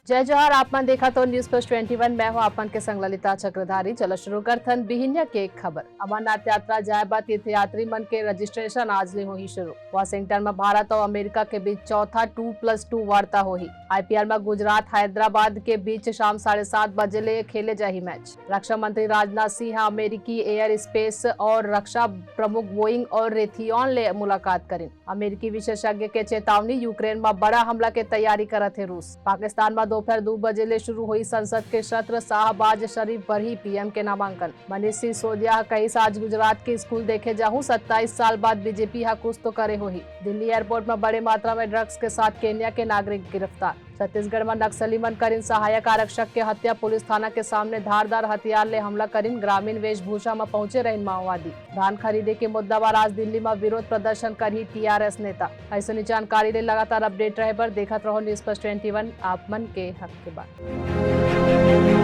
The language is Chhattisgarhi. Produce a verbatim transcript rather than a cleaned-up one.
जय जोहार, आप मन देखत हो News First twenty one, मैं हूं आप मन के संग ललिता चक्रधारी। चलो शुरू करथन बिहिनिया के खबर। अमरनाथ यात्रा जाए बर तीर्थयात्री मन के registration आज ले होही शुरू। वाशिंगटन में भारत और अमेरिका के बीच चौथा two plus two वार्ता होही। आईपीएल में गुजरात हैदराबाद के बीच शाम साढ़े सात बजे ले खेले जाही मैच। रक्षा मंत्री राजनाथ सिंह ह अमेरिकी एयर स्पेस और रक्षा प्रमुख बोइंग और रेथियन ले मुलाकात करिन। अमेरिकी विशेषज्ञ के चेतावनी, यूक्रेन म बड़ा हमला के तैयारी करत हे रूस। पाकिस्तान म दोपहर दू बजे ले शुरू होई संसद के सत्र, शाहबाज शरीफ भरही पीएम के नामांकन। मनीष सिसोदिया ह कहिस, आज गुजरात के स्कूल देखे जाहूं, सत्ताईस साल बाद बीजेपी ह कुछ तो करे होही। दिल्ली एयरपोर्ट म बड़े मात्रा में ड्रग्स के साथ केन्या के नागरिक गिरफ्तार। छत्तीसगढ़ म नक्सली मन करिन सहायक आरक्षक के हत्या, पुलिस थाना के सामने धारदार हथियार ले हमला करिन, ग्रामीण वेशभूषा म पहुंचे रहिन माओवादी। धान खरीदे के मुद्दा बर आज दिल्ली म विरोध प्रदर्शन करही टीआरएस नेता। अइसने जानकारी ले लगातार अपडेट रहे बर देखत रहो News First twenty one, आप मन के हक के बात।